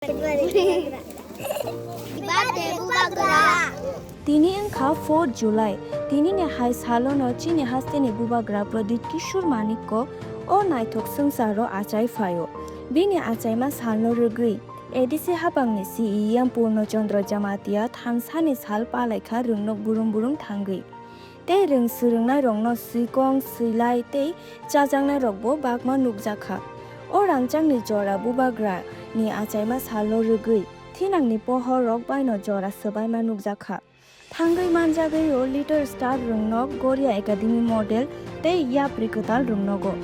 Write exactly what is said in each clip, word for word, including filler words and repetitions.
Tini wngkha fourth July. Tini ni hai salo no chini haste ni bubagra Pradyut Kishore Manik ko o naithok swngchar o achai phaio. Bini achaima sal no rwgwi A D C hapang ni C E M Purno Chandra Jamatia thansa ni sal palaikha rwngnok burum burum thangwi. Tei rwng swrwngnairokno swikong, swilai tei chajaknairokbo bakma nukjakha. O rangchakni jora bubagra ni achaima salo rwgwi thinangni pohorrok baino jora swbaima nukjakha. Thangwi manjagwi o Little Star rwngnok, Goria Academy Model tei yapri kwtal rwngnogo.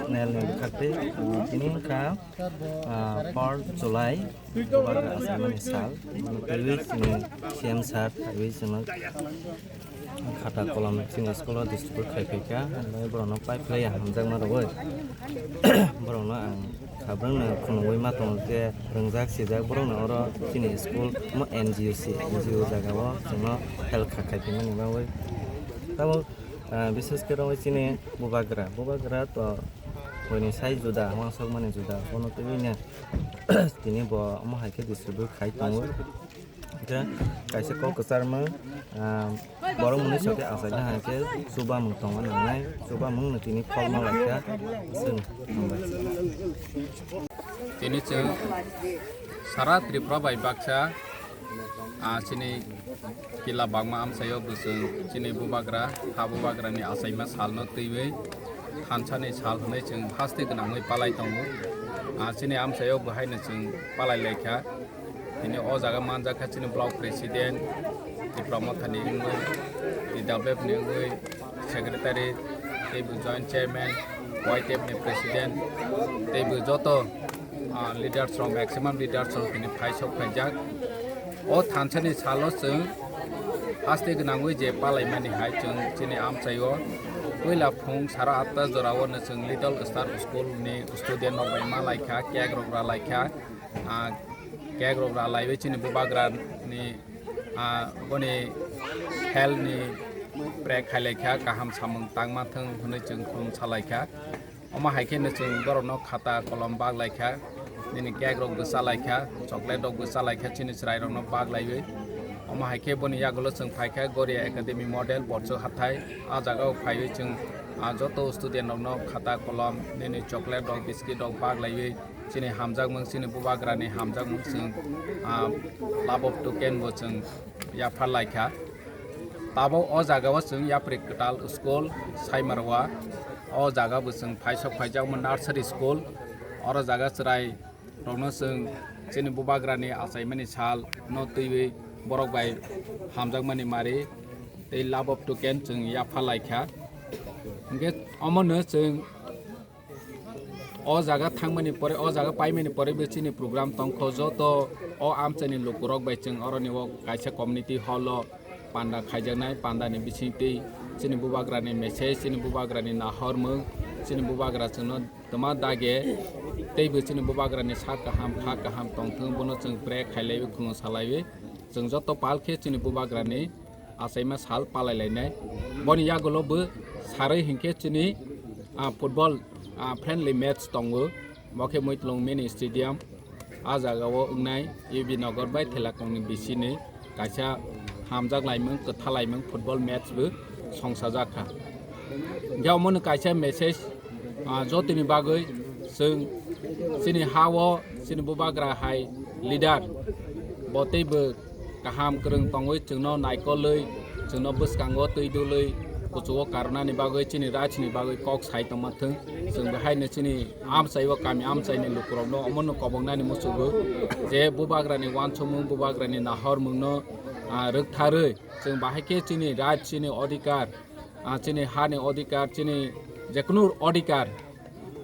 Nel ni bwkhak tei tini wngkha, ah, fourth July, bubagra achaimani sal. Twiwi chini C M sir, twiwi chwngno khata kolom chini school o distribute khai phaikha, hwnwi borokno pai phlai hamjakma rwui borokno ang sabrangno khunugwi ma tongo je rwngjak sijak borokno oro chini school omo N G O C, N G O jaga o chwngno help kha khai phaimani bagwi. Tabuk, ah, bishes khe rwui chini bubagra, bubagra to buini sai juda, uansukmani juda, bono twiwi no tini bo omo hai khe distribute khai tongo. Hwnkhe kaisa kok kwchar mung, ah, borok mwnwi sokhe achaina hai khe chubamung tongna nangnai, chubamung no tini khorma laikha. Chwng hambai. Tini chwng sara Tripura bai baksa, ah, chini kila bangma amchaio bwswng chini bubagra, ha bubagrani achaima salno twiwi thansani sal hwnwi chwng haste gwnangwi palai tongo. Ah, chini amchaio bo haino chwng palai laikha. Tini o jaga manjakha chini block president, Tipra Mothani wngwi, T W F ni wngwi secretary, tei bo joint chairman, Y T F ni president, tei bo joto, ah, leaders rok, maximum leaders rok tini phai sok phaijak. O thansani salo chwng haste gwnangwi je palaimani hai chwng chini amchaio puila phung sara atta jorao no chwng Little Star School ni student rok bai ma laikha, cake rok ra laikha. Ah, cake rok ra laiwi chini bubagra ni, ah, boni health ni pray khai laikha, kaham samung tangma thung hwnwi chwng khulum sa laikha. Omo hai khe no chwng borokno khata kolom bak laikha, nini cake rok bwsa laikha, chocolate rok bwsa laikha, chini chwrai rokno bak laiwi. Omo hai khe boni yagulo chwng phaikha Goria Academy Model Borchuk Hathai. Ah jaga o phaiwi chwng, ah, joto student rokno khata kolom, nini chocolate rok, biscuit rok bak laiwi. Chini hamjakmung, chini bubagrani hamjakmung chwng, ah, love of token bo chwng yaphar laikha. Tabuk o jagao chwng yapri kwtal school Saimarwa. O jaga bo chwng phaisok phaijakma nursery school. Oro jaga chwrai rokno chwng chini bubagrani achaimani sal no twiwi borok bai hamjakmani mari tei love of token chwng yaphar laikha. Hwnkhe omono chwng O jaga thangmani pore, o jaga paimani pore bo chini program tongkho, joto o amchaini lukurok bai chwng oroni o kaisa community hall o panda khaijaknai, pandani bisingtwi chini bubagrani message, chini bubagrani nahormung, chini bubagra chwngno twma dage, teibo chini bubagrani sak kaham, kha kaham tongthwng, bono chwng pray khailaiwi, khulum salaiwi, chwng joto pal khe chini bubagrani achaima sal palai lainai. Boni yagulo bo sarwi hinkhe chini, ah, football, ah, friendly match tongo. Bo khe Muitlung mini stadium. Ah jagao wngnai U B Nagar bai Thelakongni bisini kaisa hamjak laimung, kwtha laimung football match bo songsajak kha. Hwnkhe omono kaisa message, ah, jotoni bagwi chwng chini ha-o chini bubagra hai leader bo teibo kaham kwrwng tongwi chwngno naikolwi, chwngno bwskango twi dulwi, kuchugo karwnani bagwi, chini rajni bagwi kok sai tongma thwng. Chwng bahaino chini amchai o kami amchaini lukurokno omono koboknani muchugo je bubagrani uansukmung, bubagrani nahormungno, ah, rwktharwi chwng bahai khe chini raj, chini odhikar, ah, chini hani odhikar, chini jekunu odhikar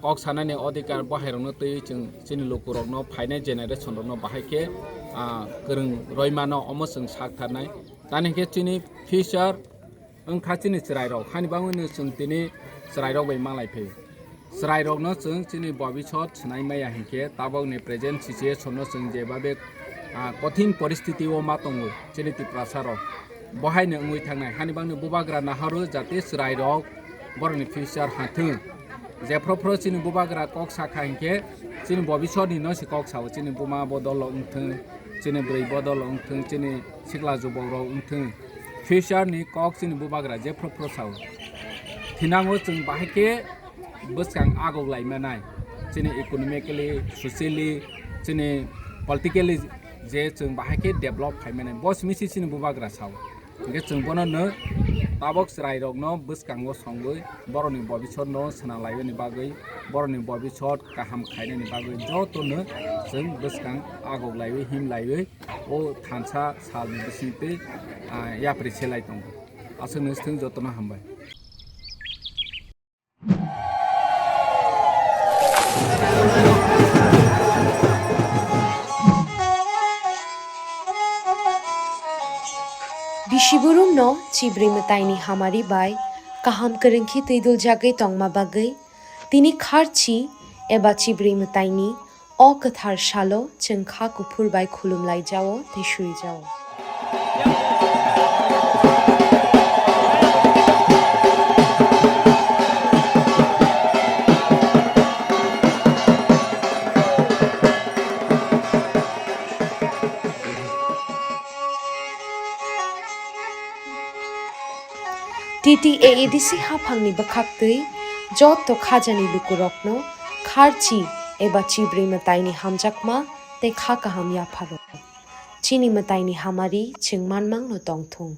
kok sanani odhikar bahairokno twi chwng chini lukurokno phainai generation rokno bahai khe, ah, kwrwng roimano omo chwng sak tharnai. Tani khe chini future wngkha chini chwrairok, hani bagwino chwng tini chwrairok bai malai phaio. Chwrairokno chwng chini bobisot swnai maya hinkhe tabokni present situation no chwng jebabe, ah, kothin poristiti o ma tongo chini Tiprasa rok. Bohaino wngwi thangnai, hani bagwino bubagra naharo jate chwrairok borokni future hathwng. Jephru phru chini bubagra kok sakha hinkhe chini bobisotni no se kok sao, chini buma bodol wngthwng, chini bwrwi bodol wngthwng, chini sikla jubokrok wngthwng. Future ni kok chini bubagra jephru phru sao. Thinango chwng bahai khe bwskang agok lai manai. Chini economically, socially, chini politically je chwng bahai khe develop khai manai. Bo simi se chini bubagra sao. Hingkhe chwng bono no tabok chwrairokno bwskango songwi borokni bobisotno swnam laibani bagwi, borokni bobisot kaham khainani bagwi jotono chwng bwskang agok laiwi, him laiwi o thansa salni bisingtwi, ah, yapri se lai tongo. Aswkno swthwng jotono hambai. Bisi burumno chibrwi mwtaini hamari bai kaham kwrwngkhe twiduljagwi tongma bagwi tini kharchi eba chibrwi mwtaini o kwthar salo chwng kha kuphur bai khulumlaijao tei suijao. T T A A D C haphangni bwkhaktwi joto khajani lukurokno kharchi eba chibrwi mwtaini hamjakma tei kha kaham yapharo. Chini mwtaini hamari chwng manmangno tongthung.